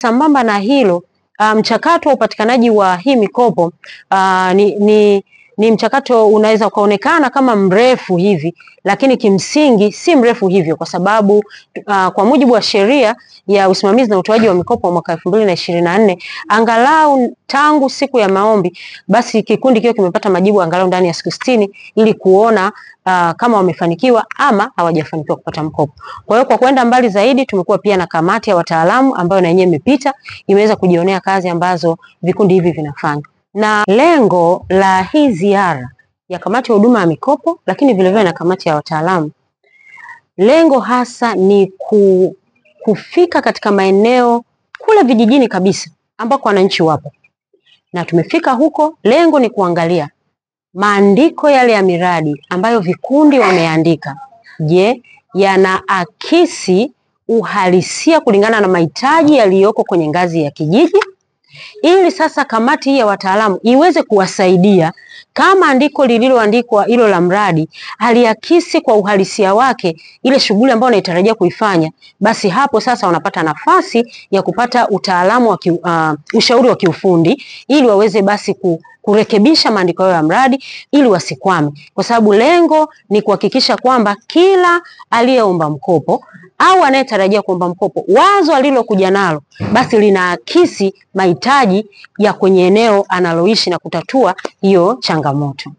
Sambamba na hilo, mchakato wa upatikanaji wa hii mikopo ni mchakato unaweza ukaonekana kama mrefu hivi, lakini kimsingi si mrefu hivyo, kwa sababu kwa mujibu wa sheria ya usimamizi na utoaji wa mikopo mwaka 2024, angalau tangu siku ya maombi basi kikundi kiwe kimepata majibu angalau ndani ya siku 60 ili kuona kama wamefanikiwa ama hawajafanikiwa kupata mkopo. Kwa hiyo kwa kwenda mbali zaidi, tumekuwa pia na kamati ya wataalamu ambayo na yenyewe imepita, imeweza kujionea kazi ambazo vikundi hivi vinafanya. Na lengo la hii ziara ya kamati ya huduma ya mikopo, lakini vilevile na kamati ya wataalamu, lengo hasa ni kufika katika maeneo kule vijijini kabisa ambako wananchi wapo, na tumefika huko. Lengo ni kuangalia maandiko yale ya miradi ambayo vikundi wameandika, je, yanaakisi uhalisia kulingana na mahitaji yaliyoko kwenye ngazi ya kijiji, ili sasa kamati hii ya wataalamu iweze kuwasaidia kama andiko lililoandikwa hilo la mradi haliakisi kwa uhalisia wake ile shughuli ambayo wanaitarajia kuifanya, basi hapo sasa wanapata nafasi ya kupata utaalamu wa ushauri wa kiufundi ili waweze basi kurekebisha maandiko yao ya mradi ili wasikwame, kwa sababu lengo ni kuhakikisha kwamba kila aliyeomba mkopo au anayetarajia kuomba mkopo, wazo alilokuja nalo basi linaakisi mahitaji ya kwenye eneo analoishi na kutatua hiyo changamoto.